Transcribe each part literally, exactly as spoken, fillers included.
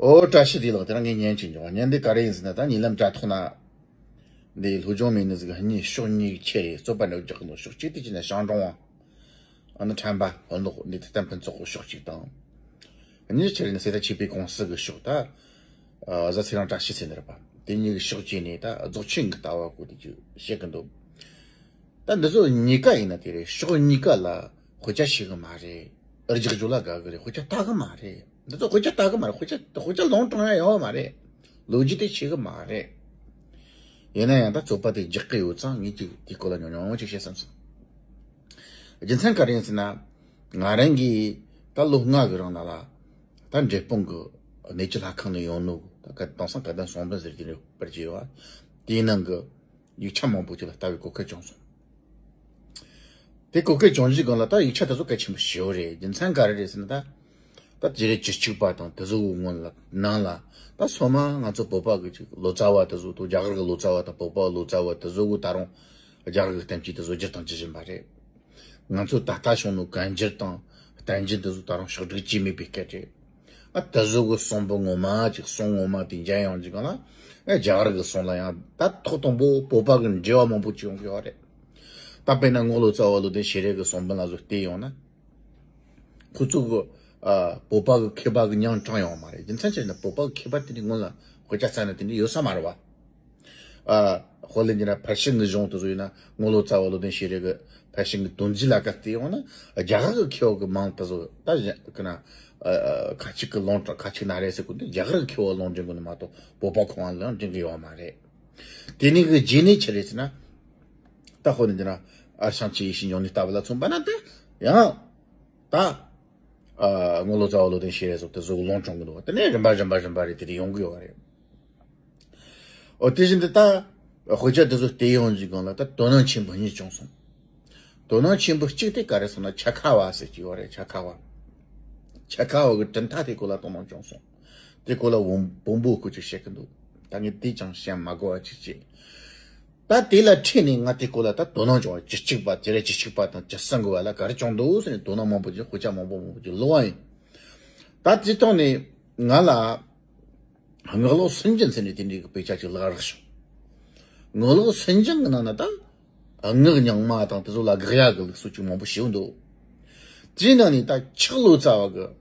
ཨོ། བཀྲ་ཤིས་བདེ་ལེགས། དེ་རིང་ངས་བརྙན་ཅིག་འབྱུང་བ། བརྙན་འདི་ག་རེ་ཡིན་ཟེར་ན། ད་ཉེ་ལམ་དྲ་ཐོག་ན་འདི་སློབ་སྦྱོང་མི་ནི་ཟིག་གཉིས། ཕྱོགས་གཉིས་ཀྱི་ཆེད་རེད། རྩོད་པ་འདྲ་རྒྱག་གི་འདུག་ཕྱོགས་གཅིག་དེ་ཅི་ན་ཞང་ཀྲུང་དབང་། ཨ་ནི་ཁྲམ་པ་ལྷོ་ནོག་འདི་ཐེ་ཐམ་ཕུན་ཚོགས་ཀྱི་ཕྱོགས་གཅིག་དང་། གཉིས་ཆེད་རེད་ནི་སེ་ད་ཆོས་པའི་ཀུང་སི་གི་ཕྱོགས། ད་ཨ་བཟའ་ཚེ་རིང་བཀྲ་ཤིས་ཟེར་ནི་རེད་པ། དེ་གཉིས་ཀྱི་ཕྱོགས་གཅིག་ནས་ད་རྫོགས་ཆེན་གྱི་ལྟ་བ་གོ་དེ་ཅི་བཤད་གི་འདུག་ད་འདི་ཚོ་གཉིས་ཀ་ཡིན་ན་དེ་རེད། ཕྱོགས་གཉིས་ཀ་ལ་དཔེ་ཆ་ཤེས་གི་མ་རེད། རྒྱག་རྒྱུ་ལ་དགའ་གི་རེད། དཔེ་ཆ་ལྟ་གི་མ་རེད། འདི་ཚོ་དཔེ་ཆ་ལྟ་གི་མ་རེད། དཔེ་ཆ་དཔེ་ཆ་ལོངས་སྤྲོང་ཡ་ཡོད་མ་རེད། ལོ་རྒྱུས་དེ་ཤེས་གི་མ་རེད། ཡིན་ན་ཡང་ད་རྩོད་པ་དེ་རྒྱག་གི་ཡོད་ཙང་ངས་ཅིག་དེའི་སྐོར་ལ་ཉུང་ཉུང་ཅིག་བཤད་བསམ་སོང་། རྒྱུ་མཚན་ག་རེ་ཡིན་ཟེར་ན། ང་རང་གིས་ད་ལོ་ལྔ་གི་རིང་ལ་ལ་ད་འབྲས་སྤུངས་གི་གནས་ཆུ་ལྷ་ཁང་ནས་ཡོང་ནོ་ད་ག་དེང་སང་བཀའ་བསྟན་གསུང་འབུམ་ཟེར་གྱི་རེད་པར་གྱི་ཡོད། དེའི་ནང་གི་ཡིག་ཆ་མང་པོ་ཅིག་ལ་ལྟ་བའི་གོ་སྐབས་བྱུང་སོང་། དེ་གོ་སྐབས་བྱུང་རྗེས་སྒང་ལ་ད་ཡིག་ཆ་དེ་ཚོ་གལ་ཆེན་པོ་ཞེ་པོ་རེད། རྒྱུ་མཚན་ག་རེ་རེད་ཟེར་ན། ད་ད་དེ་རེད། བཅུ་གཅིག་པ་དང་དེ་ཚོ་གི་སྔོན་ལ་ནང་ལ་ད་སོ་མ་ང་ཚོ་བོད་པ་གི་ཅིག་ལོ་ཙཱ་བ་དེ་ཚོ་དང་། རྒྱ་གར་གི་ལོ་ཙཱ་བ་དང་བོད་པ་གི་ལོ་ཙཱ་བ་དེ་ཚོ་གི་ད་རུང་རྒྱ་གར་གི་བསྟན་བཅོས་དེ་ཚོ་བསྒྱུར་དང་བསྒྱུར་བཞིན་པ་རེད། ང་ཚོ་ད་ལྟ་བྱུང་ནོ་གན་རྒྱར་དང་བསྟན་རྒྱར་དེ་ཚོ་ད་རུང་ཕྱོགས་སྒྲིག་བྱས་མེད་པའི་སྐད་རེད། ཨ་དེ་ཚོ་གི་གསུང་འབུམ་ངོ་མ་ཅིག་གསུང་ངོ་མ་དེ་མཇལ་ཡོང་རྗེས་སྒང་ལ། ཨ་རྒྱ་གར་གི་གསུང་ལ་ཡང་ད་ཐོག་དང་པོ་བོད་པ་གི་འགྲེལ་བ་མང་པོ་ཅིག་ཡོང་གི་ཡོད་རེད། ད་དཔེར་ན་རྔོག་ལོ་ཙཱ་བ་བློ་ལྡན་ཤེས་རིག་གི་གསུང་འབུམ་ལ་ཚོ་བལྟས་ཡོང་ན། ཁོ་ཚོ་གི་ཨ་བོད་པ་གི་མཁས་པ་གི་མྱིང་དྲངས་ཡོད་མ་རེད། རྒྱུ་མཚན་ཆི་ཟེར་ན་བོད་པ་གི་མཁས་པ་དེ་འདྲའི་སྔོན་ལ་དཔེ་ཆ་བཙལ་ན་དེ་འདྲའི་ཡོད་ས་མ་རེད་བ། ཨ་དཔེ་ལེན་རྒྱུ་ན་ཕར་ཕྱིན་གྱི་གཞུང་དེ་ཚོ་ཡིན་ན། རྔོག་ལོ་ཙཱ་བ་བློ་ལྡན་ཤེས་རིག་གི་ཕར་ཕྱིན་གྱི་དོན་རྒྱུད་ལ་བཀར་ཏེ་ཡོང་ན། རྒྱ་གར་གྱི་མཁས་པ་གི་མིང་དེ་ཚོ་ད་གཞན་གི་ན་ཨ་ཨ་ཁ་ཅིག་གིས་ལུང་དྲངས། ཁ་ཅིག་ན་རེ་ཟེར་གོ་འདི་རྒྱ་གར་གྱི་མཁས་པ་ལུང་འདྲེན་གོ་ནི་མ་གཏོགས་བོད་པ་ཁོ་རང་ལུང་འདྲེན་གི་ཡོད་མ་རེད། དེ་ནས་གི་རྗེས་ནས་ཆི་རེད་ཟེར་ན། ད་དཔེ་ལེན་རྒྱུ་ན་ཨར་ཤང་ཆི་ཡེ་ཤེས་འབྱུང་གནས་ལྟ་བུ་ལ་མཚོན་པ་ན། ད་ཡང་ད་ཨ་རྔོག་ལོ་ཙཱ་བ་བློ་ལྡན་ཤེས་རིག་སོགས་དེ་ཚོ་གི་ལུང་དྲངས་གི་འདུག་བ། དེ་ནས་རིམ་པ་རིམ་པ་རིམ་པ་རེ་དེ་རེ་ཡོང་གི་ཡོད་རེད། ཨོ་དེ་བཞིན་དུ་ད་དཔེ་ཆ་དེ་ཚོ་བལྟས་ཡོང་རྗེས་སྒང་ལ་ད་དོ་སྣང་ཆེན་པོ་གཉིས་བྱུང་སོང་། དོ་སྣང་ཆེན་པོ་གཅིག་དེ་ག་རེ་སོང་ན། འཆད་ཁ་བ་ཟེར་གྱི་ཡོད་རེད། འཆད་ཁ་བ། འཆད་ཁ་བ་གི་གྲུབ་མཐའ་དེ་སྐོར་ལ་དོ་སྣང་བྱུང་སོང་། དེ་སྐོར་ལ་བོན་བོན་པོ་སྐོར་ཅིག་བཤད་གི་འདུག་ད་ངས་དེ་ཅང་བཤད་མ་དགོས་པ་ཅིག་བྱས། ད་དེ་ལ་འཕྲོས་ནས་ང་དེ་སྐོར་ལ་ད་དོ་སྣང་བྱུང་བ། བཅུ་གཅིག་པ་དེ་རེད། བཅུ་གཅིག་པ་དང་བཅུ་གསུམ་གི་བར་ལ་ག་རེ་བྱུང་འདུག་ཟེར་ནས་དོ་སྣང་མང་པོ་ཅིག་དཔེ་ཆ་མང་པོ་མང་པོ་ཅིག་ཀློག་པ་ཡིན། ད་དེ་ཐོག་ནས་ང་ལ་སྔགས་ལོག་སུན་འབྱིན་ཟེར་ནས་དེ་འདྲའི་གི་དཔེ་ཆ་ཅིག་ལག་རག་བྱུང་། སྔགས་ལོག་སུན་འབྱིན་གི་ནང་ན་ད་སྔགས་རྙིང་མ་དང་དེ་ཚོ་ལ་དགག་ཡ་གི་ལུགས་སྲོལ་ཅིག་མང་པོ་ཞིག་འདུག་དེའི་ནང་ནས་ད་ཆག་ལོ་ཙཱ་བ་གི།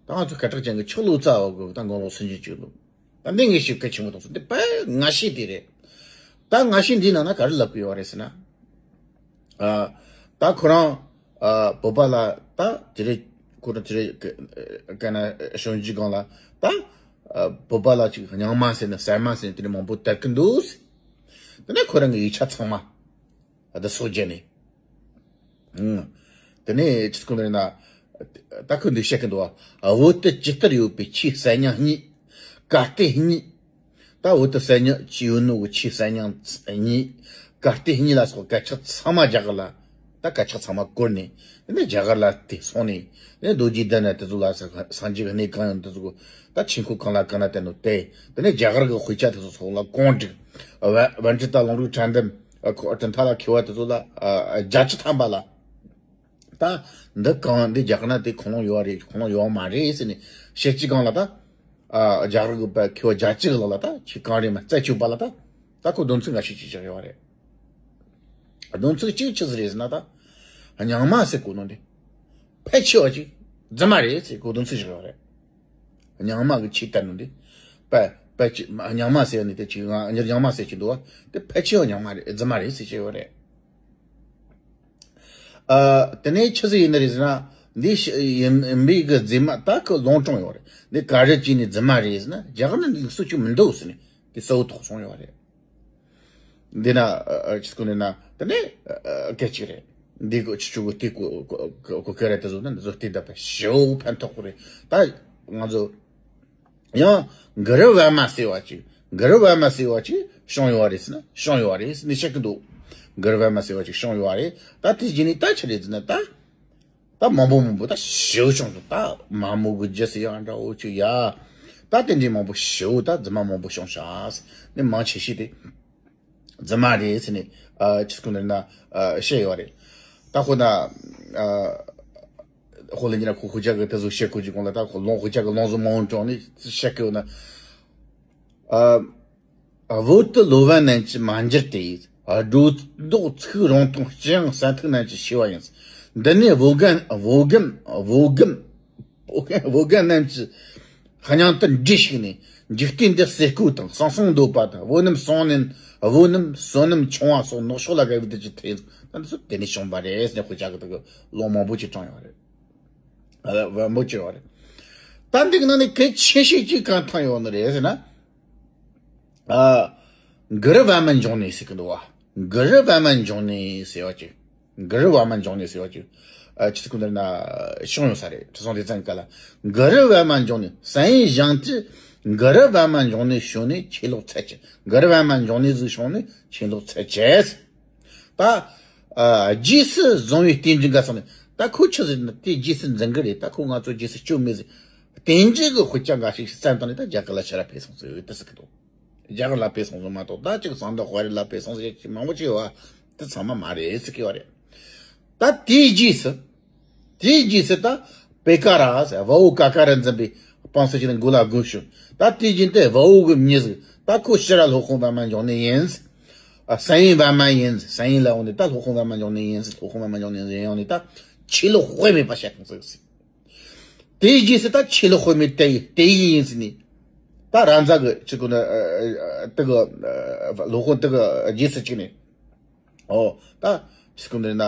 ད་ང་ཚོ་སྐད་གྲགས་ཅན་གི་ཆག་ལོ་ཙཱ་བ་གི་ད་སྔགས་ལོག་སུན་འབྱིན་ཅིག་འདུག་ད་འདི་ངས་ཞིབ་གལ་ཆེན་པོ་མཐོང་སོང་། འདི་དཔེ་ང་ཤེས་དེ་རེད། ད་ང་ཤེས་འདིའི་ནང་ན་ག་རེ་ལབ་གི་ཡོད་རེད་ཟེར་ན། ཨ་ད་ཁོ་རང་ཨ་བོད་པ་ལ་ད་དེ་རེད། ཁོ་རང་དེ་རེད། ག་ན་ཞོན་རྒྱུའི་སྒང་ལ་ད་ཨ་བོད་པ་ལ་ཅིག་རྙིང་མ་ཟེར་ནས་གསར་མ་ཟེར་ནས་དེ་འདྲ་མང་པོ་དར་གི་འདུག་ཟེར། དེ་ནས་ཁོ་རང་གི་ཡིག་ཆ་ཚང་མ་ཨ་ད་སོ་བརྒྱབ་ནས། ཨང་། དེ་ནས་ཅི་སྐོར་ལ་ཡིན་ན། ད་ཁོས་འདི་བཤད་གི་འདུག་བ། བོད་དུ་ཇི་ལྟར་ཡོད་པའི་ཆོས་གསར་རྙིང་གཉིས། གར་སྟེགས་གཉིས། ད་བོད་དུ་གསར་རྙིང་ཅི་ཡོད་ནོ་གི་ཆོས་གསར་རྙིང་གཉིས། གར་སྟེགས་གཉིས་ལ་སོགས་དཀར་ཆག་ཚང་མ་རྒྱ་གར་ལ། ད་དཀར་ཆག་ཚང་མ་བསྐུར་ནས། དེ་ནས་རྒྱ་གར་ལ་དེ་སོང་ནས། དེ་ནས་རྡོ་རྗེ་གདན་ན་དེ་ཚོ་ལ་སངས་རྒྱས་ཀྱི་གནས་གང་ཡོད་དེ་ཚོ་གི་ད་ཆོས་འཁོར་གང་ལ་གང་ན་བསྟན་ནོ་དེ། དེ་ནས་རྒྱ་གར་གྱི་དཔེ་ཆ་དེ་ཚོ་ཚོགས་ལ་གོང་བསྒྲིགས། བན་བན་ཅི་ཏ་ལུང་རིགས་ཁྲ་འདེབས། ཨ་ཁོ་གྲུབ་མཐའ་ལ་མཁས་པ་དེ་ཚོ་ལ་ཨ་ཨ་རྒྱ་ཆེ་ཐམ་པ་ལ། ད་འདི་གང་འདི་རྒྱ་གར་ན་དེ་ཁོ་ན་ཡོད་རེད། ཁོ་ན་ཡོད་མ་རེད་ཟེར་ནས་བཤད་ཀྱི་སྒང་ལ། ད་ཨ་རྒྱ་གར་གྱི་དཔེ་མཁས་པ་རྒྱ་ཆེ་གི་ལག་ལ་ད་ཆོས་གང་རེད་མ་རྩད་གཅོད་པ་ལ། ད་ད་ཁོ་སྡོམ་ཚིག་འགའ་ཤས་ཅིག་བཞག་ཡོད་རེད། སྡོམ་ཚིག་གཅིག་ཆི་ཟིག་རེད་ཟེར་ན། ད་རྙིང་མ་ཟེར་གོ་ནོ་འདི་ཕལ་ཆེ་བ་ཅིག་རྫུན་མ་རེད་ཟེར་ཁོ་སྡོམ་ཚིག་བཞག་ཡོད་རེད། རྙིང་མ་གི་ཆོས་དར་ནོ་འདི། དཔེ་དཔེ་ཅི་རྙིང་མ་ཟེར་ནི་དེ་ཅིག་ང་རྙིང་མ་ཟེར་གྱི་འདུག་བ། དེ་ཕལ་ཆེ་བ་རྙིང་མ་རེད། རྫུན་མ་རེད་ཟེར་གྱི་ཡོད་རེད། ཨ་དེ་ནས་ཆི་ཟིག་ཡིན་ནི་རེད་ཟེར་ན། འདི་ཡིན་པའི་གི་རྫུན་མ་ད་ཁོ་ལུང་དྲངས་ཡོད་རེད། འདི་ག་རེ་བྱས་ནས་རྫུན་མ་རེད་ཟེར་ན། རྒྱ་གར་ན་འདི་ལུགས་སྲོལ་ཅིག་མི་འདུག་ཟེར་ནས་དེ་གསལ་བོ་ཐོག་སོང་ཡོད་རེད། འདི་ན་ཨ་ཨ་ཅི་སྐོར་ནས་ན་དེ་ནས་ཨ་ཨ་སྐད་ཅིག་རེད། འདི་གོ་ཆུ་ཆུ་གོ་དེ་གོ་གོ་གོ་སྐད་རེད། དེ་ཚོ་ན་འདི་ཚོ་དེ་ད་དཔེ་ཞེ་པོ་ཕན་ཐོགས་པོ་རེད། ད་ང་ཚོ་ཡང་གུ་རུ་པདྨ་ཟེར་བ་ཅིག་གུ་རུ་པདྨ་ཟེར་བ་ཅིག་བྱུང་ཡོད་རེད་ཟེར་ན། བྱུང་ཡོད་རེད་ཟེར་ནས་བཤད་གི་འདུག་གུ་རུ་པདྨ་ཟེར་བ་ཅིག་བྱུང་ཡོད་རེད། ད་དེ་རྗེས་ནས་ད་ཆི་རེད་ཟེར་ན། ད་ད་མང་པོ་མང་པོ་ད་ཞེ་པོ་བྱུང་སོང་། ད་མ་མོ་གི་རྒྱུ་ཟེར་ཡང་འདྲ་བོ་ཅིག་ཡ། ད་དེ་འདྲའི་མང་པོ་ཞེ་པོ་ད་རྫུན་མ་མང་པོ་བྱུང་ཤག་ཟེར་ནས་མང་ཆེ་ཤོས་དེ་རྫུན་མ་རེད་ཟེར་ནས་ཨ་ཆི་སྐོར་ནས་ན་ཨ་བཤད་ཡོད་རེད། ད་ཁོ་ན་ཨ་ ཧོ་ལེ་ཉི་ར་ཁོ་ཁོ་ཅག་གི་དེ་ཟུག་བཤད་ཁོ་ཅིག་གོང་ལ་ད་ཁོ་ལོང་ཁོ་ཅག་གི་ལོང་ཟུ་མང་དྲོང་ནི་བཤད་ཁོ་ན། ཨ། བོད་དུ་ལོ་བ་རྣམས་ཀྱི་མ་འགྱུར་ཏེ། སྒྲོ་འདོགས་ཚིག་རིང་ཐུང་སྤྱི་ཡང་ས་ཐིག་རྣམས་ཀྱི་ཤེས་པ་ཡིན། འདི་ནི་བོད་རྒན་བོད་རྒན་བོད་རྒན་བོད་རྒན་རྣམས་ཀྱི་སྙིང་དུ་འདྲིས་ཤིག་ནས། འཇིག་རྟེན་འདི་ཟེར་བཀོད་དང་ཟང་ཟིང་འདོད་པ་དང་བོད་རྣམས་སོང་ནས་བོད་རྣམས་བསོད་ནམས་ཆུང་བ་སོགས་ནག་ཕྱོགས་ལ་དགའ་བའི་དུས་ཀྱི་ཐད་ད་འདི་ཚོ་དེ་ནས་བྱུང་བ་རེད་ཟེར་ནས་དཔེ་ཆ་གི་དག་ལོང་མང་པོ་ཅིག་དྲངས་ཡོད་རེད། ཨ་བ་མོ་ཅིག་ཡོད་རེད། ད་འདི་གི་ནང་ནས་གལ་ཆེ་ཤོས་ཅིག་གང་ཐང་ཡོད་ནི་རེད་ཟེར་ན། ཨ། གུ་རུ་པདྨ་འབྱུང་གནས་ཟེར་གི་འདུག་བ། གུ་རུ་པདྨ་འབྱུང་གནས་ཟེར་བ་ཅིག་གུ་རུ་པདྨ་འབྱུང་གནས་ཟེར་བ་ཅིག་ཨ་ཆི་ཚིག་ཀུན་ཏུ་ན་བྱུང་ཡོད་ས་རེད། ཁྲི་སྲོང་ལྡེ་བཙན་ག་ལ། གུ་རུ་པདྨ་འབྱུང་གནས་ས་ཡིན་ཞང་ཏི། གུ་རུ་པདྨ་འབྱུང་གནས་བྱུང་ནས་ཆོས་ལོག་ཚར་ཅི། གུ་རུ་པདྨ་འབྱུང་གནས་ཟིག་བྱུང་ནས་ཆོས་ལོག་ཚར་ཅི། ད། ཨ། རྗེས་སུ་བཟུང་བའི་རྟེན་འབྲེལ་འགའ་སོང་ནས་ད་ཁོ་ཆི་ཟེར་ན་དེ་རྗེས་སུ་འཛིན་གི་རེད། ད་ཁོ་ང་ཚོ་རྗེས་སུ་སྐྱོབ་མེད་ཟེར། རྟེན་འབྲེལ་གི་དཔེ་ཆ་འགའ་ཞིག་བསམ་བཏང་ནས་ད་རྒྱ་གར་ལ་ཕྱིར་ར་ཕེབས་སོང་ཟེར་ཡོད་དེ་ཟེར་གི་འདུག་རྒྱ་གར་ལ་ཕེབས་སོང་ཟེར་མ་གཏོགས་ད་ཅིག་ཟངས་མདོག་དཔལ་རི་ལ་ཕེབས་སོང་ཟེར་ཅིག་མང་པོ་ཅིག་ཡོད་བ། དེ་ཚང་མ་མ་རེད་ཟེར་གི་ཡོད་རེད། ད་དེའི་རྗེས་སུ། དེའི་རྗེས་སུ་ད་པེ་ཀ་ར་ཟེར་བ་འོ་ཀ་ཀ་ར་འཛིན་པའི་སྤང་སྲིད་ཅིག་ནི་མགོ་ལ་དགོས་ཞུ། ད་དེ་བཞིན་དུ་བ་འོ་གི་མྱི་ཟིག་ད་ཁོ་ཕྱིར་ར་སློབ་དཔོན་པདྨ་འབྱུང་གནས་ཡིན། ཨ། ས་ཡིན་པདྨ་ཡིན། ས་ཡིན་ལ་འོང་ནས་ད་སློབ་དཔོན་པདྨ་འབྱུང་གནས་ཡིན། སློབ་དཔོན་པདྨ་འབྱུང་གནས་ཡིན་ཡོང་ནས་ད་ཆོས་ལོག་དཔེ་མེད་པ་བཤད་ཐུབ་ཟིག་དེའི་རྗེས་སུ་ད་ཆོས་ལོག་དཔེ་མེད་དེ་ཡིན་དེ་ཡིན་ཡིན་ཟིན་ནས། ད་རང་ཛ་གི་ཆི་ཀུ་ནི་དེ་གི་སློབ་དཔོན་དེ་གི་རྗེས་སུ་བཅུག་ནས། ཨོ། ད་ཆི་ཀུ་ནི་ན་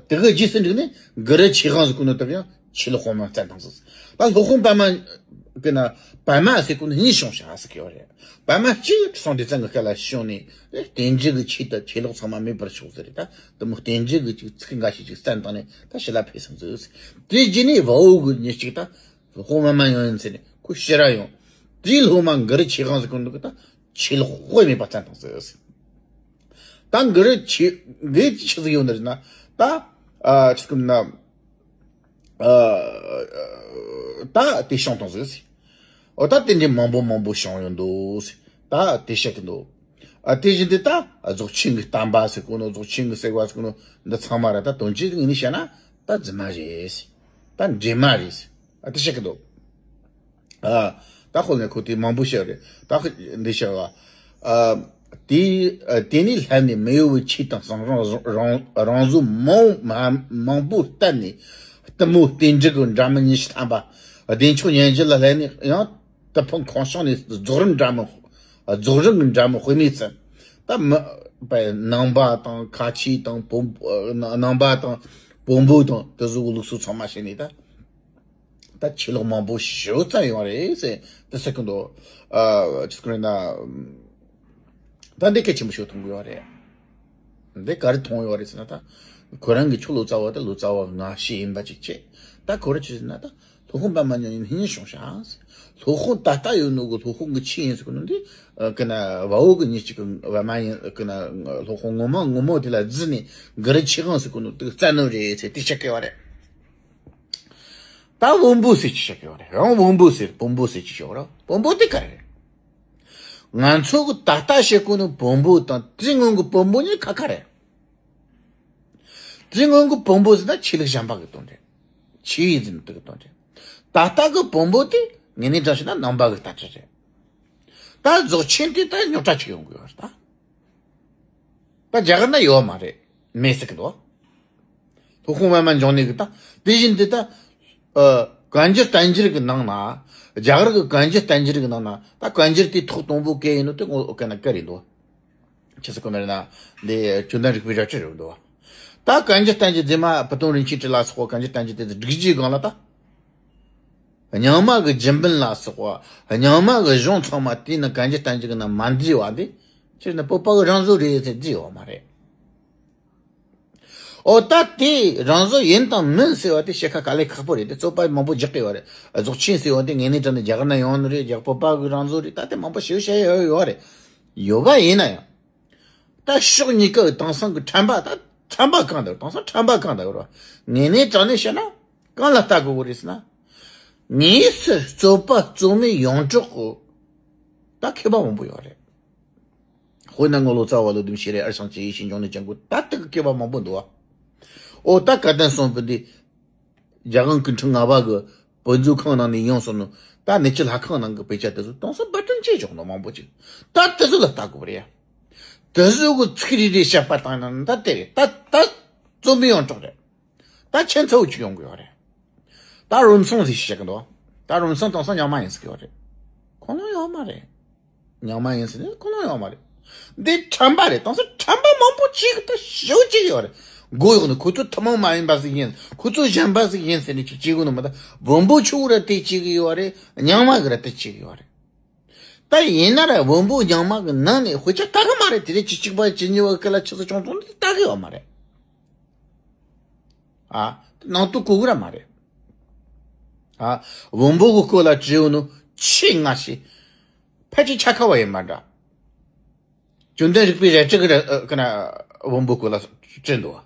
དེ་གི་རྗེས་སུ་འཇུག་ནས་གུ་རུ་ཆོས་དབང་ཟེར་གོ་ནོ་དེ་གི་ཡང་ཆོས་ལོག་དཔེ་མེད་བཙན་ཐང་ཟིག་ད་སློབ་དཔོན་པདྨ་གི་ན་པདྨ་ཟེར་གོ་ནོ་གཉིས་བྱུང་ཤག་ཟེར་གི་ཡོད་རེད། པདྨ་གཅིག་ཁྲི་སྲོང་ལྡེ་བཙན་གི་སྐབས་ལ་བྱུང་ནས་རྟེན་འབྲེལ་གི་ཆེད་དུ་ཆོས་ལོག་ཚང་མ་མེད་པར་ཤོག་ཟེར་རེད། ད་དེ་མོ་རྟེན་འབྲེལ་གི་ཅིག་ཚིག་འགའ་ཞིག་ཅིག་བསྟན་བཏང་ནས་ད་ཕྱི་ལ་ཕེབས་སོང་ཟིག་དེའི་རྗེས་ནས་བ་འོ་གི་མྱི་གཅིག་ད་སློབ་དཔོན་པདྨ་ཡོང་ཡིན་ཟེར་ནས་ཁོ་ཕྱིར་ར་ཡོང་། དེའི་སློབ་མ་གུ་རུ་ཆོས་དབང་ཟེར་གོ་ནོ་གི་ད་ཆོས་ལོག་དཔེ་མེད་པ་བཙན་ཐང་ཟིག་ད་གུ་རུ་ཆོས་འདི་ཆི་ཟིག་ཡོད་ནི་རེད་ན་ད་ཨ་ཆི་ཟིག་ན་ཨ་ད་དེ་བྱུང་ཐང་ཟིག་ཟེར། འོ་ད་དེ་འདྲའི་མང་པོ་མང་པོ་བྱུང་ཡོད་འདུག་ཟེར། ད་དེ་བཤད་ཀྱི་འདུག་ཨ་དེ་བཞིན་དུ་ད་རྫོགས་ཆེན་གྱི་བསྟན་པ་ཟེར་གོ་ནོ་རྫོགས་ཆེན་གྱི་ཟེར་བ་ཟེར་གོ་ནོ་འདི་ཚང་མ་ར་ད་དོན་གཅིག་ངོས་ནས་བཤད་ན་ད་རྫུན་མ་རེད་ཟེར། ད་འདྲེ་མ་རེད་ཟེར། ཨ་དེ་བཤད་ཀྱི་འདུག་ཨ། ད་ཁོ་ནས་ཁོ་དེ་མང་པོ་བཤད་རེད། ད་ཁོ་འདི་བཤད་བ། ཨ། དེ་ཨ་དེ་ནས་ལྷག་ནས་མི་གཡོ་བའི་ཆོས་དང་གསང་རང་རང་རང་བཟོ་མང་མང་མང་པོ་བསྟན་ནས། གཏུམ་མོ་རྟེན་འབྲེལ་གྱི་འདྲ་མིན་ཉི་ཤུ་ཐམ་པ། བདེ་མཆོག་སྙན་བརྒྱུད་ལ་ལྷག་ནས་ཡང་། ཏི་ཕུ་ཁང་བྱང་ནས་རྫོགས་རིམ་འདྲ་མིན། རྫོགས་རིམ་གྱི་འདྲ་མིན་དཔེ་མེད་ཙམ། ད་མི། པའི་ནང་པ་དང་ཁ་ཆེ་དང་བོན། ནང་པ་དང་བོན་པོ་དང་དེ་ཚོ་གི་ལུགས་སྲོལ་ཚང་མ་བྱས་ནས་ད། ད་ཆོས་ལོག་མང་པོ་ཞེ་པོ་ཙམ་ཡོང་རེད་ཟེར་དེ་ཟེར་གི་འདུག་ཨ་ཅི་ཟེར་གི་རེད་ན། ད་འདི་གལ་ཆེན་པོ་ཞིག་མཐོང་གི་ཡོད་རེད། འདི་ག་རེ་མཐོང་ཡོད་རེད་ཟེར་ན་ད། ཁོ་རང་གི་ཆོས་ལོ་ཙཱ་བ་དེ་ལོ་ཙཱ་བ་སྔ་ཕྱི་ཡིན་པ་ཅིག་བྱས། ད་ཁོ་རང་ཆི་ཟེར་ན་ད། སློབ་དཔོན་པདྨ་འབྱུང་གནས་ནི་བྱུང་ཤག་སློབ་དཔོན་ད་ལྟ་ཡོད་ནོ་གི་སློབ་དཔོན་གི་ཆོས་ཡིན་ཟེར་གི་ནོ་འདི། ཀི་ན་བ་འོ་གི་མྱི་གཅིག་གི་བ་མ་ཡིན་ཀི་ན་སློབ་དཔོན་ངོ་མ་ངོ་མ་དེ་ལ་བརྫིས་ནས་གུ་རུ་ཆོས་དབང་ཟེར་གི་ནོ་དེ་བཙལ་ནོ་རེད་ཟེར་དེ་བཤད་གི་ཡོད་རེད། ད་བོན་པོ་ཟེར་ཅིག་བཤད་གི་ཡོད་རེད། ཡང་བོན་པོ་ཟེར་བོན་པོ་ཟེར་ཅིག་བཤད་ཡོད་རེད། བོན་པོ་དེ་ག་རེ་རེད། ང་ཚོ་གི་ད་ལྟ་བཤད་གོ་ནི་བོན་པོ་དང་དེ་སྔོན་གི་བོན་པོ་གཉིས་ཁ་ཁ་རེད། དེ་སྔོན་གི་བོན་པོ་ཟེར་ན་ཆོས་ལུགས་གཞན་པ་གི་དོན་རེད། ཆོས་ཡིན་ཟེར་ན་དེ་གི་དོན་རེད། ད་ལྟ་གི་བོན་པོ་དེ་ངེས་གནས་དྲང་བཤད་ན་ནང་པ་གི་ལྟ་གྲུབ་རེད། ད་རྫོགས་ཆེན་དེ་ད་རྙོག་དྲ་ཅིག་ཡོང་གི་ཡོད་རེད་ད། ད་རྒྱ་གར་ན་ཡོད་མ་རེད། མེད་ཟེར་གི་འདུག་སློབ་དཔོན་པདྨ་འབྱུང་གནས་གི་ད་དེ་བཞིན་དུ་ད། ཨ། བཀའ་འགྱུར་བསྟན་འགྱུར་གི་ནང་ན། རྒྱ་གར་གི་བཀའ་འགྱུར་བསྟན་འགྱུར་གི་ནང་ན་ད་བཀའ་འགྱུར་དེ་ཐོག་དང་པོ་ག་ཡིན་ནོ་དེ་ངོ་ཀ་ན་ཀ་རེད་འདུག་ཆི་ཟེར་གོ་ནི་རེད་ན། འདི་ཆོས་དང་རིག་པའི་རལ་གྲི་རེད་འདུག་ད་བཀའ་འགྱུར་བསྟན་འགྱུར་རྗེས་མ་བུ་སྟོན་རིན་ཆེན་བྲིས་ལ་སོགས་པ་བཀའ་འགྱུར་བསྟན་འགྱུར་དེ་ཚོ་བསྒྲིགས་རྗེས་སྒང་ལ་ད། རྙིང་མ་གི་རྒྱུན་འབུལ་ལ་སོགས་པ་རྙིང་མ་གི་གཞུང་ཚང་མ་དེའི་ནང་བཀའ་འགྱུར་བསྟན་འགྱུར་གི་ནང་མ་འདུས་པ་འདི་ཕྱིར་ན་བོད་པ་གི་རང་བཟོ་རེད་ཟེར་བརྫིས་ཡོད་མ་རེད། ཨོ་ད་དེ་རང་བཟོ་ཡིན་དང་མིན་ཟེར་བ་དེ་བཤད་ཁ་དཀའ་ལས་ཁག་པོ་རེད། དེ་རྩོད་པ་མང་པོ་རྒྱག་གི་ཡོད་རེད། རྫོགས་ཆེན་ཟེར་བ་དེ་ངེས་གནས་དྲང་གནས་རྒྱ་གར་ན་ཡོང་ནི་རེད། རྒྱ་བོད་པ་གི་རང་བཟོ་རེད། ད་དེ་མང་པོ་ཞེ་པོ་བཤད་ཡོད་ཡོད་རེད། ཡོད་པ་ཡིན་ན་ཡང་། ད་ཕྱོགས་གཉིས་ཀ་དེང་སང་གི་ཁྲམ་པ་ད་ཁྲམ་པ་གང་དང་དེང་སང་ཁྲམ་པ་གང་དང་རོ། ངེས་གནས་དྲང་གནས་བཤད་ན་གང་ལ་ལྟ་དགོས་གི་རེད་ཟེར་ན། དངོས་སུ་རྩོད་པ་རྩོད་མེད་ཡོངས་གྲགས་གི་ད་མཁས་པ་མང་པོ་ཡོད་རེད། དཔེར་ན་ངོ་ལོག་རྩ་བ་ལོ་དུམ་ཤེས་རེད། ཨར་ཤང་ཅི་ཡེ་ཤེས་འབྱུང་གནས་ཅན་གོ་ད་དེ་གི་མཁས་པ་མང་པོ་འདུག་བ། ཨོ་ད་བཀའ་གདམས་གསུམ་པོ་འདི། རྒྱལ་དབང་སྐུ་ཕྲེང་ལྔ་པ་གི་བོད་མཛོད་ཁང་ནང་ནས་ཡོང་སོང་ནོ། ད་གནས་ཚུལ་ལྷ་ཁང་ནང་གི་དཔེ་ཆ་དེ་ཚོ་དེང་སང་པར་སྐྲུན་བྱས་ཆོག་ནོ་མང་པོ་ཅིག་ད་དེ་ཚོ་ལ་ལྟ་དགོས་པ་རེད་ཡ། དེ་ཚོ་གི་ཚིག་རེ་རེ་བཤད་པ་དང་ནང་ད་དེ་རེད། ད་ད་རྩོམ་པའི་ཡོངས་གྲགས་རེད། ད་ཁྱད་མཚར་བོ་ཅིག་ཡོང་གི་ཡོད་རེད། ད་རུམ་སོང་ཟིག་བཤད་གི་འདུག་ད་རུམ་སོང་དེང་སང་རྙིང་མ་ཡིན་ཟེར་གི་ཡོད་རེད། ཁོ་ན་ཡོད་མ་རེད། རྙིང་མ་ཡིན་ཟེར་ནས་ཁོ་ན་ཡོད་མ་རེད། འདི་ཁྲམ་པ་རེད། དེང་སང་ཁྲམ་པ་མང་པོ་ཅིག་ད་ཞེ་པོ་ཅིག་ཡོད་རེད། མགོ་གཡོག་ནི་ཁོ་ཚོ་ཐུན་མོང་མ་ཡིན་པ་ཟིག་ཡིན། ཁོ་ཚོ་གཞན་པ་ཟིག་ཡིན་ཟེར་ནས་ཅིག་བྱེད་གི་ནི་མ། ད་བོན་པོ་ཆོ་ར་དེ་བྱེད་གི་ཡོད་རེད། རྙིང་མ་གི་ར་དེ་བྱེད་གི་ཡོད་རེད། ད་ཡིན་ན་ར་བོན་པོ་རྙིང་མ་གི་ནང་ནས་དཔེ་ཆ་ལྟ་གི་མ་རེད། དེ་རིང་ཁྱི་གཅིག་པ་ཁྱི་གཉིས་པ་སྐད་ལ་ཆི་ཟིག་བྱུང་སོང་དེ་ལྟ་གི་ཡོད་མ་རེད། ཨ། ནང་དུ་གོ་གི་ར་མ་རེད། ཨ། བོན་པོ་གི་སྐོར་ལ་བྲིས་ཡོད་ནོ་ཆེས་སྔ་ཤོས། ཕལ་ཆེར་འཆད་ཁ་བ་ཡིན་མ་འདྲ། བཅོམ་ལྡན་རིག་པའི་རལ་གྲི་གི་ར་ཨ་ཀ་ན་བོན་པོ་སྐོར་ལ་བྲིས་འདུག་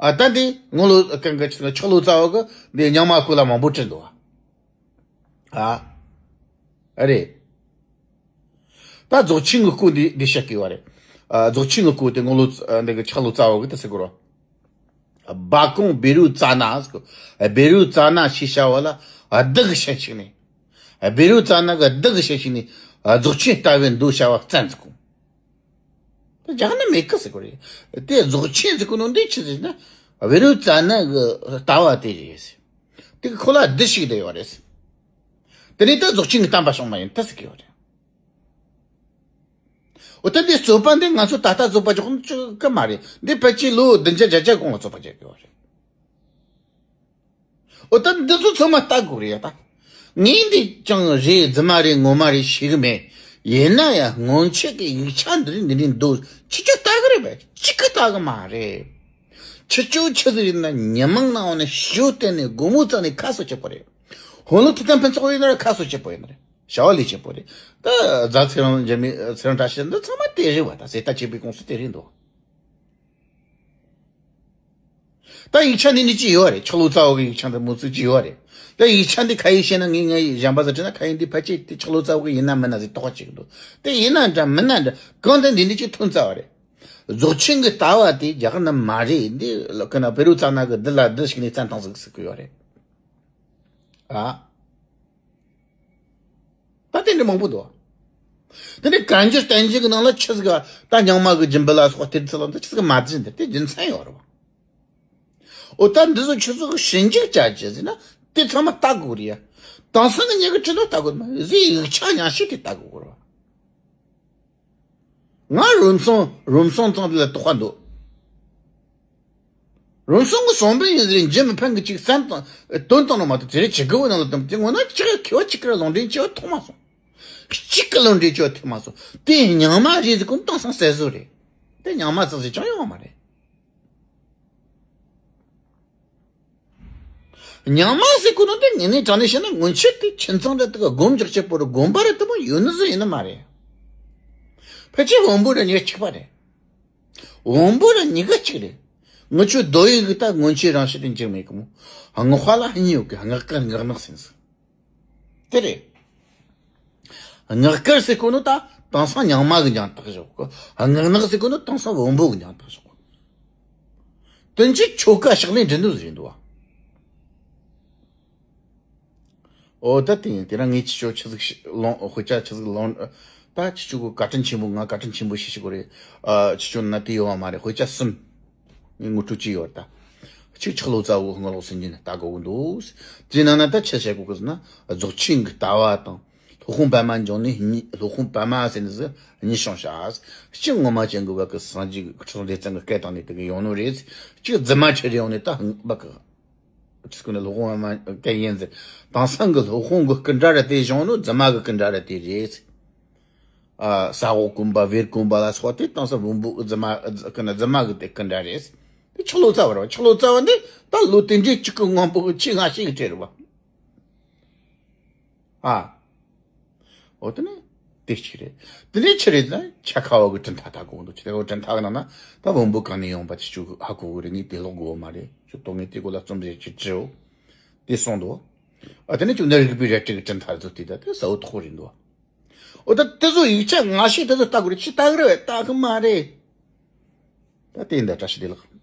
ཨ། ད་འདི་དངོས་ལོ་གང་གི་ཆག་ལོ་ཙཱ་བ་གི་འདི་རྙིང་མ་སྐོར་ལ་མང་པོ་བྲིས་འདུག་ཨ། རེད། ད་རྫོགས་ཆེན་གྱི་སྐོར་འདི་འདི་བཤད་ཀྱི་ཡོད་རེད། ཨ། རྫོགས་ཆེན་གྱི་སྐོར་དེ་དངོས་ལོ་ཙ་འདི་གི་ཆག་ལོ་ཙཱ་བ་གི་དེ་ཟེར་གི་རོ། སྦ་ཀོང་བཻ་རོ་ཙ་ན་ཟེར་གི། བཻ་རོ་ཙ་ན་ཞེས་བྱ་བ་ལ་བདུད་ཀྱི་ཞལ་ཕྱེས་ནས། བཻ་རོ་ཙ་ན་གི་བདུད་ཀྱི་ཞལ་ཕྱེས་ནས་རྫོགས་ཆེན་ལྟ་བའི་མདོ་བྱ་བ་བཙན་ཟེར་གོ། ད་རྒྱ་ནི་མེད་ཀི་ཟེར་གོ་རེད། དེ་རྫོགས་ཆེན་ཟེར་གོ་ནོ་འདི་ཆི་ཟེར་ན། བཻ་རོ་ཙ་ན་གི་ལྟ་བ་དེ་རེད་ཟེར། དེ་གི་ཁོ་ལ་བདུད་ཞིག་བསྡད་ཡོད་རེད་ཟེར། དེ་ནས་ད་རྫོགས་ཆེན་གྱི་བསྟན་པ་བྱུང་བ་ཡིན་ད་ཟེར་གི་ཡོད་རེད། འོ་ད་འདི་རྩོད་པ་འདི་ང་ཚོ་ད་ལྟ་རྩོད་པ་རྒྱག་ནི་ཅིག་གི་མ་རེད། འདི་ཕལ་ཆེར་ལོ་བདུན་བརྒྱ་བརྒྱད་བརྒྱ་གོང་ལ་རྩོད་པ་རྒྱག་གི་ཡོད་རེད། འོ་ད་འདི་ཚོ་ཚང་མ་ལྟ་དགོས་རེད་ཡ་ད། ངས་འདི་ཅང་རེད་རྫུན་མ་རེད་ངོ་མ་རེད་ཤེས་གི་མེད། ཡིན་ན་ཡང་སྔོན་ཆད་ཀྱི་ཡིག་ཆ་འདི་རིགས་འདི་རིགས་འདུག་ཁྱེད་ཆོ་ལྟ་གི་རེད་པས། གཅིག་གི་ལྟ་གི་མ་རེད། ཁྱེད་ཆོ་ཆི་ཟིག་ཡིན་ན་ཉི་མ་ནང་བ་ནས་ཞོ་བསྟན་ནས་སྒོར་མོ་བཙལ་ནས་ཁ་གསོ་བྱེད་པ་རེད། ཧོན་ལོ་ཐི་ཐན་ཕུན་ཚོགས་ཡིན་ན་ཁ་གསོ་བྱེད་པ་ཡིན་ན་རེད། བྱ་བ་ལས་བྱེད་པོ་རེད། ད་རྫ་ཚེ་རིང་འཇར་མི་ཚེ་རིང་བཀྲ་ཤིས་འདི་ཚང་མ་དེ་རེད་བ། ད་ཟེ་ཏ་བྱེད་པའི་ཀུང་སི་དེ་རེད་འདུག་ད་ཡིག་ཆ་འདི་ནི་ཅི་ཡོད་རེད། ཆག་ལོ་ཙཱ་བ་གི་ཡིག་ཆ་འདི་མོ་ཚིག་ཅི་ཡོད་རེད། ད་ཡིག་ཆ་འདི་ཁ་ཡིག་ཤེས་ན་ངས་ངའི་གཞན་པ་ཟ་དྲན་ན་ཁ་ཡིག་འདི་ཕལ་ཆེར་དེ་ཆག་ལོ་ཙཱ་བ་གི་ཡིན་ན་མིན་ན་ཟིག་དོགས་པ་ཅིག་འདུག་དེ་ཡིན་ན་འདྲ་མིན་ན་འདྲ་གང་ལྟར་འདི་ནི་ཅི་ཐོན་རྩ་བ་རེད། རྫོགས་ཆེན་གི་ལྟ་བ་དེ་རྒྱ་གར་ན་མ་རེད། འདི་ལ་ཀ་ན་བཻ་རོ་ཙ་ན་གི་འདི་ལ་འདི་ཞིག་ནས་བཙན་བཏང་ཟིག་ཟེར་གི་ཡོད་རེད། ཨ། ད་དེ་འདྲ་མང་པོ་འདུག་དེ་ནས་གན་རྒྱ་བསྟན་འཛིན་གྱི་ནང་ལ་ཆི་ཟིག་ད་རྙིང་མ་གི་སྦྱིན་པ་ལ་སོགས་དེ་ཚོ་ལ་འདི་ཆི་ཟིག་མ་བྱིན་འདི་དེ་རྒྱུ་མཚན་ཡོད་རེད་བ། འོ་ད་འདི་ཚོ་ཆི་ཟིག་ཞིབ་འཇུག་བྱ་རྒྱུ་ཟེར་ན་དེ་ཚང་མ་ལྟ་དགོས་རེད་ཡ། དེང་སང་གི་མྱི་གི་ཁྲི་ལོ་ལྟ་དགོས་མ་ཟིག་ཡིག་ཆ་ཉག་ཤས་དེ་ལྟ་དགོས་རེད་བ། ང་རུམ་སོང་རུམ་སོང་ཙང་དེ་ལ་དོགས་པ་འདུག་རུམ་སོང་གི་གསུང་འབུམ་ཡིན་ཟེར་འཇིམ་མི་ཕན་གི་ཅིག་བསམ་དང་དོན་དང་ནོ་མ་གཏོགས་དེ་རེད་ཅི་དགོས་ནང་ལ་དམ་དེ་ངོ་ན་ཅི་ག་མཁས་པ་ཅིག་གི་ལུང་འདྲེན་བྱས་པ་མཐོང་མ་སོང་། གཅིག་གི་ལུང་འདྲེན་བྱས་པ་ཐོས་མ་སོང་། དེ་རྙིང་མ་རེད་ཟེར་གོ་ནོ་དེང་སང་ཟེར་བཟོ་རེད། དེ་རྙིང་མ་ཟེར་ཟེར་ཅང་ཡོང་བ་མ་རེད། རྙིང་མ་ཟེར་གོ་ནོ་དེ་དངོས་གནས་དྲང་གནས་བཤད་ན་སྔོན་ཆད་དེ་ཁྱིམ་ཚང་འདྲ་དེ་ག་སྒོམ་རྒྱག་བྱེད་པོ་རུ་དགོན་པ་རུ་དེ་མོ་ཡོད་ནི་ཟིག་ཡིན་ནི་མ་རེད། ཕལ་ཆེར་བོན་པོ་ར་གཉིས་ཀ་གཅིག་པ་རེད། བོན་པོ་ར་གཉིས་ཀ་གཅིག་རེད། ངི་ཆོ་རྡོ་ཡི་གི་ད་སྔོན་ཆད་རང་བཞིན་དེ་འགྱུར་མེད་གི་མོ། སྔགས་པ་ལ་གཉིས་ཡོད་གི། སྔགས་དཀར་སྔགས་ནག་ཟེར་ཟིག་དེ་རེད། སྔགས་དཀར་ཟེར་གོ་ནོ་ད་དེང་སང་རྙིང་མ་གི་རྒྱང་ཐག་བཞག་གོ། སྔགས་ནག་ཟེར་གོ་ནོ་དེང་སང་བོན་པོ་གི་རྒྱང་ཐག་བཞག་གོ། དོན་གཅིག་ཆོ་ག་ཕྱག་ལེན་འབྲི་འདོད་ཟིག་རེད་འདུག་བ། ཨོ་ད་དེ་ཡིན། དེ་རིང་ངས་ཁྱེད་ཆོ་ཆི་ཟིག་ལོང་དཔེ་ཆ་ཆི་ཟིག་ལོང་། ད་ཁྱེད་ཆོ་གི་བཀའ་དྲིན་ཆེན་པོ། ང་བཀའ་དྲིན་ཆེན་པོ་ཞེ་ཞུ་དགོས་རེད། ཨ། ཁྱེད་ཆོ་ན་དེ་ཡོད་བ་མ་རེད། དཔེ་ཆ་གསུམ་ངས་ངོ་སྤྲོད་བྱས་ཡོད་ད། གཅིག་ཆག་ལོ་ཙཱ་བོ་སྔགས་ལོག་སུན་འབྱིན་ལྟ་དགོས་ཀྱི་འདུག་དེའི་ནང་ན་ད་ཆི་བཤད་དགོས་ཀྱི་ཟེར་ན། རྫོགས་ཆེན་གྱི་ལྟ་བ་དང་། སློབ་དཔོན་པདྨ་འབྱུང་གནས་གཉིས། སློབ་དཔོན་པདྨ་ཟེར་ནི་ཟིག་གཉིས་བྱུང་ཤག་གཅིག་ངོ་མ་ཅན་གྱི་བ་གི་སངས་རྒྱས་ཀྱི་ཁྲི་སྲོང་ལྡེ་བཙན་གྱི་སྐད་བཏང་ནས་དེ་གི་ཡོང་ནོ་རེད། གཅིག་རྫུན་མ་ཁྱེར་ཡོང་ནས་ད་བ་གི། ཁྱེད་སྐུ་ནས་སློབ་དཔོན་པདྨ་སྐད་ཡིན་ཟེར། དེང་སང་གི་སློབ་དཔོན་གི་སྐུ་འདྲ་ར་དེ་བྱུང་ནོ་རྫུན་མ་གི་སྐུ་འདྲ་ར་དེ་རེད། ཨ། ས་འོག་དགོན་པ་བེར་དགོན་པ་ལ་སོགས་དེ་དེང་སང་བོན་པོ་རྫུན་མ་ཀུན་རྫུན་མ་གི་དེ་སྐུ་འདྲ་རེད། དེ་ཆག་ལོ་ཙཱ་བ་རེད་བ། ཆག་ལོ་ཙཱ་བ་འདི་ད་ལོ་དེ་འདྲའི་གཅིག་གི་སྔོན་པོ་གི་ཆེས་སྔ་ཤོས་ཀྱི་གྲས་རེད་བ། ཨ། འོ་དེ་ནི་དེ་གཅིག་རེད། དེ་ནས་ཕྱིར་རེད་ན་འཆད་ཁ་བ་གི་གྲུབ་མཐའ་ལྟ་དགོས་འདུག་འཆད་ཁ་བ་གྲུབ་མཐའ་གི་ནང་ན་ད་བོན་པོ་གང་ནས་ཡོང་པ་དེ་ཆོ་ཧ་གོ་གི་རེད། ངས་དེ་ཀློག་དགོས་བ་མ་རེད། ཁྱོད་ཏོ་ངས་དེ་སྐོར་ལ་རྩོམ་རེ་ཅིག་བྲིའོ། དེ་གསུངས་འདུག་ཨ། དེ་ནས་བཅོམ་ལྡན་རིག་པའི་རལ་གྲི་གི་གྲུབ་མཐའ་ཚོ་དེ་ད་དེ་གསལ་བོ་དོག་པོ་རེད་འདུག་འོ་ད་དེ་ཚོ་ཡིག་ཆ་སྔ་ཤོས་དེ་ཚོ་ལྟ་དགོས་རེད། ཅི་ལྟ་གི་རེད། ལྟ་གི་མ་རེད། ད་དེ་འདྲ་བཀྲ་ཤིས་བདེ་ལེགས།